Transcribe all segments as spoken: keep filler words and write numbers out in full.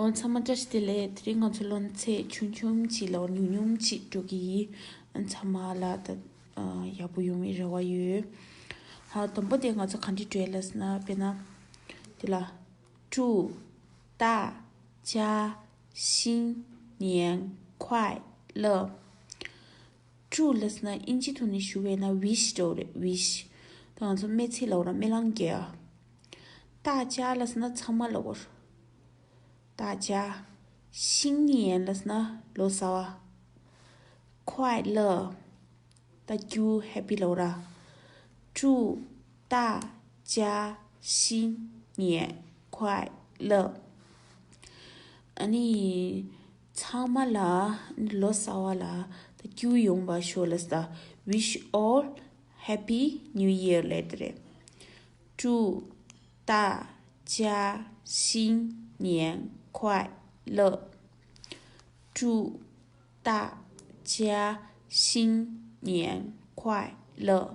ཨོ་ཚང་མ་བཀྲ་ཤིས་བདེ་ལེགས། དེ་རིང་ང་ཚོ་སློབ་ཚན་ཆུང་ཆུང་ཅིག་ལ་ཉུང་ཉུང་ཅིག་འགྲོ་གི་ཡིན། ཚང་མ་ལ་ད་ཡག་པོ་ཡོང་བའི་རེ་བ་ཡོད། ཧ་དང་པོ་དེ་ང་ཚོ་ག་འདྲ་འགྲོ་ཡ་ལབ་ན། དཔེར་ན་དེ་ལ་祝大家新年快乐。祝ལབ་ན་ཨིན་ཇི་ཐོག་ནས་ཞུ་བས་ན་wish འགྲོ་རེད། wish། ད་ང་ཚོ་སྨོན་ཚིག་ལབ་ར་སྨོན་ལམ་རྒྱག་ཡ། 大家ལབ་ན་ཚང་མ་ལབ་དགོས། 大家། 新年ལབ་ན་ལོ་གསར་བ། 快乐། ད་སྐྱིད་པོ་happy ལབ་ར། 祝大家新年快乐。 ཨ་ནི་ཚང་མ་ལ་ལོ་གསར་བ་ལ་ད་སྐྱིད་པོ་ཡོང་བ་ཤོག་ལབ་ས། Wish all happy new year ལབ་དེ་རེད། 祝大家新年快乐。祝大家新年快乐。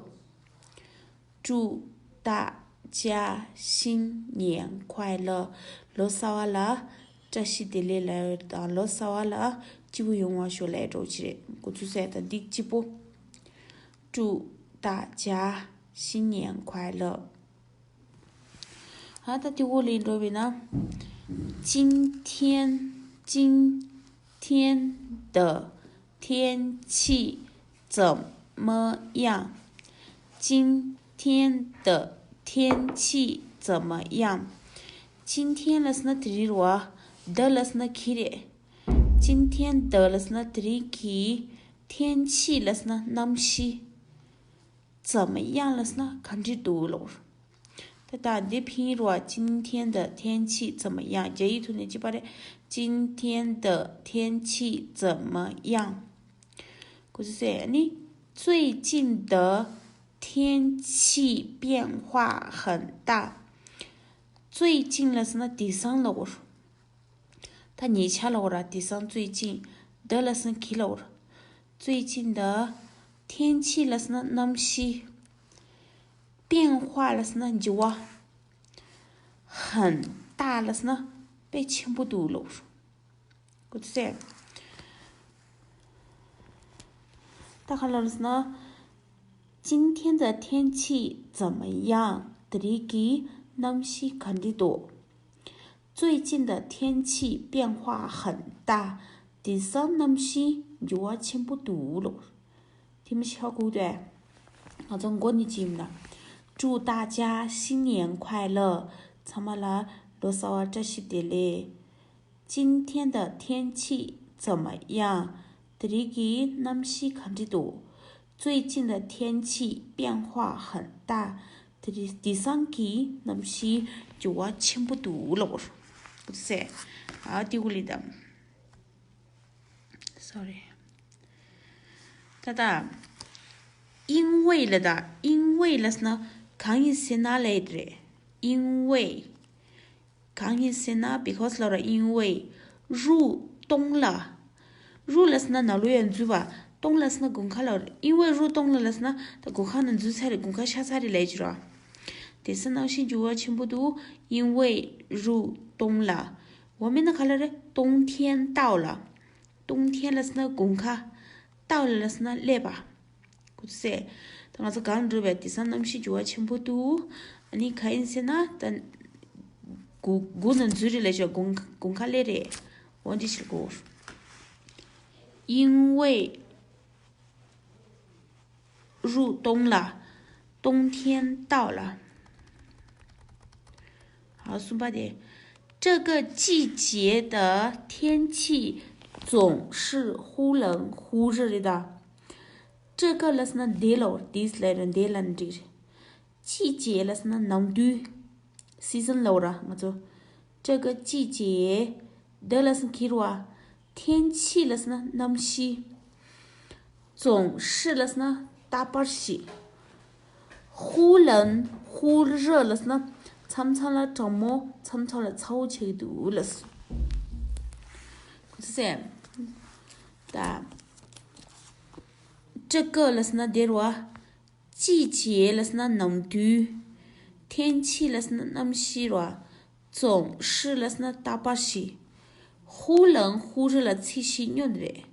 祝大家新年快乐。ལོ་གསར་བ་ལ་བཀྲ་ཤིས་བདེ་ལེགས་ལབ་དང་ལོ་གསར་བ་ལ་སྐྱིད་པོ་ཡོང་བ་ཤོག་ལབ་འགྲོ་གི་རེད། འགོ་ཚུགས་ས་དང་འདི་གཅིག་པོ། 祝大家新年快乐。 ཨ་ད་དེ་འོག་ལ་འགྲོ་བས་ན། 今天，今天的天气怎么样？今天的天气怎么样？ 今天ལབ་ན་དེ་རིང་རེད་བ།的ལབ་ན་གི་རེད། 今天的ལབ་ན་དེ་རིང་གི། 天气ལབ་ན་གནམ་གཤིས། 怎么样ལབ་ན་ག་འདྲ་འདུག་ལབ། ད་ལྟ་འདི་ཕིན་རུ་བ། 今天的天气怎么样། རྒྱ་ཡིག་ཐོག་ནས་གཅིག་པ་རེད། 今天的天气怎么样། གོ་ཚོད་ཟེར་ནི། 最近的天气变化很大。 最近ལབ་ན་དེང་སང་ལབ། ད་ཉེ་ཆར་ལབ་ར། དེང་སང་最近། 的ལབ་ན་གི་ལབ། 最近的天气ལབ་ན་གནམ་གཤིས། 变化ལབ་ན་འགྱུར་བ། 很大ལབ་ན་དཔེ་ཆེན་པོ་འདུག་ལབ། གོ་ཚོད་ཟེར། ད་ག་ལབ་ན། 今天的天气怎么样། དེ་རིང་གི་གནམ་གཤིས་ག་འདྲ་འདུག། 最近的天气变化很大། དེང་སང་གནམ་གཤིས་འགྱུར་བ་ཆེན་པོ་འདུག་ལོ། དེ་མི་ཤ་གུ་དེ། ང་ཚོ་མགོ་ནས་ཅིམ་ན། 祝大家新年快乐། ཚང་མ་ལ་ལོ་གསར་བ་བཀྲ་ཤིས་བདེ་ལེགས། 今天的天气怎么样། དེ་རིང་གི་གནམ་གཤིས་ག་འདྲ་འདུག། 最近的天气变化很大། དེ་རིང་དེང་སང་གི་གནམ་གཤིས་འགྱུར་བ་ཆེན་པོ་འདུག་ལབ། ཟེར། ཨ་དེ་གུ་ལི་དམ། Sorry། ད་ད། 因为ལ་ད། 因为ལབ་ན་གང་ཡིན་ཟེར་ན་ལབ་རེད། 因为། གང་ཡིན་ཟེར་ན་because ལབ་ར། 因为། 入冬了། 入ལབ་ན་ནང་ལོགས་ཡར་འཛུལ་བ། 冬ལབ་ན་དགུན་ཁ་ལབ་ར། 因为入冬了ལབ་ན་ད་དགུན་ཁ་ནང་འཛུལ་ཚར་རེད། དགུན་ཁ་ཤར་ཚར་རེད་ལབ་ཀྱི་ར། དེང་སང་གནམ་གཤིས་འགྱུར་བ་ཆེན་པོ་འདུག། 因为入冬了། འོ་མིན་ན་ག་ལབ་རེད། 冬天到了། 冬天ལབ་ན་དགུན་ཁ། 到了ལབ་ན་སླེབས་པ། གོ་ཚོད་ཟེར། ད་ང་ཚོ་གང་འགྲོ་བའི་དེང་སང་གནམ་གཤིས་འགྱུར་བ་ཆེན་པོ་འདུག། ཨ་ནི་ག་ཡིན་ཟེར་ན་ད། དགུན་དགུན་ནང་འཛུལ་རེད་ལབ་ཤག། དགུན་དགུན་ཁ་སླེབས་རེད། འོ་འདི་ཞིག་གོ། 因为入冬了། 冬天到了། 好，གསུམ་པ་དེ། 这个季节的天气总是忽冷忽热的。 这个ལབ་ན་འདི་ལོ། this ལབ་ར། འདི་ལ་འདྲི། 季节ལབ་ན་ནམ་དུས། season ལབ་ར་ང་ཚོ། 这个季节的ལབ་ན་གི་རུ་བ། 天气ལབ་ན་གནམ་གཤིས། 总是ལབ་ན་རྟག་པར་ཞིག། 忽冷忽热ལབ་ན་མཚམས་མཚམས་ལ་གྲང་མོ་མཚམས་མཚམས་ལ་ཚ་བོ་ཆགས་ཀྱི་འདུག་ལབ། གོ་ཚོད་ཟེར། ད། 这个ལབ་ན་འདི་རུ་བ། 季节ལབ་ན་ནམ་དུས། 天气ལབ་ན་གནམ་གཤིས་ར། 总是ལབ་ན་རྟག་པར་ཞིག། 忽冷忽热 ལ་ཚིག་གཞི་སྨྱོ་ནི་རེད།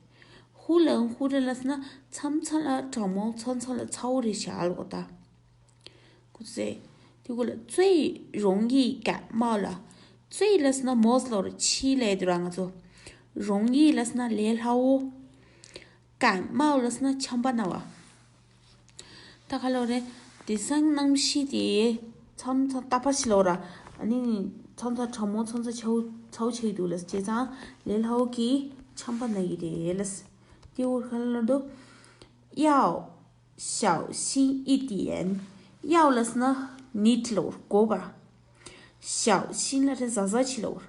忽冷忽热 ལབ་ན་མཚམས་མཚམས་ལ་གྲང་མོ་མཚམས་མཚམས་ལ་ཚ་བོ་རེད་བྱ་ལོ་ད། ཁོ་ཚོས་དེ་གུ་ལ་最容易感冒了། 最 ལབ་ན་མོས་ལོར་ཕྱི་ལས་དུ་ར་ང་ཚོ། 容易 ལབ་ན་ལས་སླ་བོ། 感冒 ལབ་ན་ཆམ་པ་ན་བ། ད་ག་ལོ་རེད། དེང་སང་གནམ་གཤིས་དེ་མཚམས་མཚམས་ཏག་པ་ཞིག་ལོ་ར། ཨ་ནི་མཚམས་མཚམས་གྲང་མོ་མཚམས་མཚམས་ཆའོ་ཆའོ་ཆེ་འདུག་ལ་བྱས་ཙང་ལས་སླ་བོ་གི་ཆམ་པ་ན་གི་རེད་ལ། དེ་འུར་ག་ལ་འདུག 要小心一点། 要 ལབ་ན་ནིད་ལོར་དགོས་པ། 小心 ལ་རེ་ཟ་ཟ་ཆི་ལོར།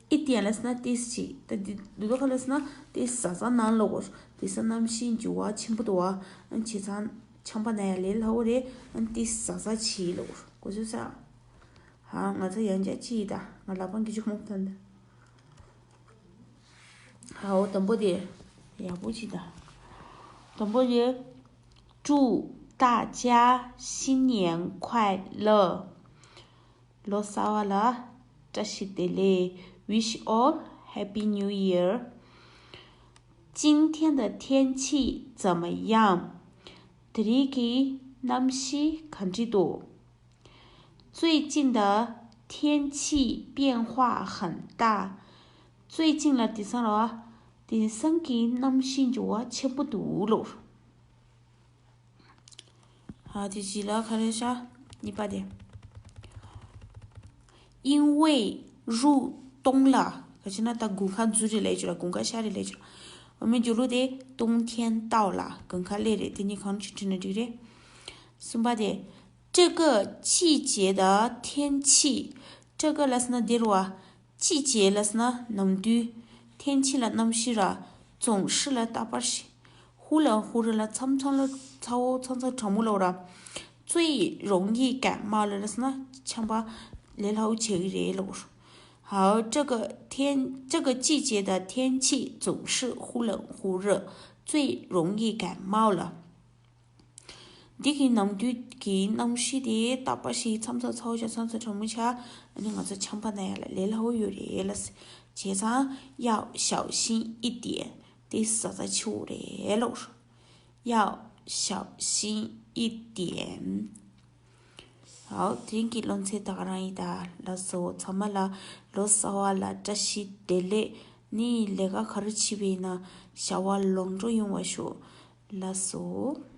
一点 ལབ་ན་ཏིས་ཆི། ད་འདི་འདུག་ག་ལབ་ན་ཏིས་ཟ་ཟ་ནང་ལོར། དེང་སང་གནམ་གཤིས་འགྱུར་བ་ཆེན་པོ་འདུག་བ། ཨ་ནི་བྱས་ཙང་ཆམ་པ་ན་ཡ་ལས་སླ་བོ་རེད། ཨ་ནི་ཏིས་ཟ་ཟ་ཆི་ལོར་གོ་ཚོད་ས། ཧ་ང་ཚ་ཡང་བསྐྱར་ཅི་ཡི་ད་ང་ལ་པང་གི་ཅུང་མོ་ཐན་ད། ཧའོ་དང་པོ་དེ་ཡག་པོ་ཅི་ད། དང་པོ་དེ། 祝大家新年快乐། ལོ་གསར་བ་ལ་བཀྲ་ཤིས་བདེ་ལེགས། Wish all happy new year། 今天的天气怎么样？དེ་རིང་གི་གནམ་གཤིས་ག་འདྲ་འདུག 最近的天气变化很大。最近 ལ་དེང་སང་ར། དེང་སང་གི་གནམ་གཤིས་འགྱུར་བ་ཆེན་པོ་འདུག་ལོ། ཧ་དེ་གཞི་ལ་ག་རེ་ཤ། གཉིས་པ་དེ། 因为入冬了། ག་ཅི་ན་ད་དགུན་ཁ་འཛུལ་རེད་ལས་ཅོ་ལ་དགུན་ཁ་ཤར་རེད་ལས་ཅོ་ལ། 我们 འགྱུར་ལུགས་དེ་冬天到了། དགུན་ཁ་སླེབས་རེད། དེ་གཉིས་གང་ཅི་བྲིས་ན་འགྲིག་རེད། གསུམ་པ་དེ། 这个季节的天气། 这个 ལབ་ན་འདིར་བ། 季节 ལབ་ན་ནམ་དུས། 天气 ལ་གནམ་གཤིས་ར། 总是 ལ་རྟག་པར་ཞིག 忽冷忽热 ལ་མཚམས་མཚམས་ལ་ཚ་བོ་མཚམས་མཚམས་གྲང་མོ་ལོ་ར། 最容易感冒了 ལབ་ན་ཆམ་པ་ལས་སླ་བོ་བྱེད་ཀྱི་རེད་ལོ། 好，这个天，这个季节的天气总是忽冷忽热，最容易感冒了。 འདི་གི་ནམ་དུས་ཀྱི་གནམ་གཤིས་དེ་རྟག་པ་ཞིག་མཚམས་མཚམས་ཚ་བོ་ཆ་མཚམས་མཚམས་གྲང་མོ་ཆ། ཨ་ནི་ང་ཚོ་ཆམ་པ་ན་ཡ་ལ་ལས་སླ་བོ་ཡོད་རེད་ལ། བྱས་ཙང་要小心一点། དེ་ཟ་ཟ་ཆེ་བོ་རེད་ལོ། 要小心一点། ཨའོ་དེ་རིང་གི་སློབ་ཚན་ད་ག་རང་ཡིན་ད། ལགས་སོ། ཚང་མ་ལ་ལོ་གསར་བ་ལ་བཀྲ་ཤིས་བདེ་ལེགས། ནི་ལས་ཀ་ག་རེ་བྱེད་པ་ཡིན་ན་བྱ་བ་ལོངས་སྤྱོད་ཡོང་བ་ཤོག་ལགས་སོ།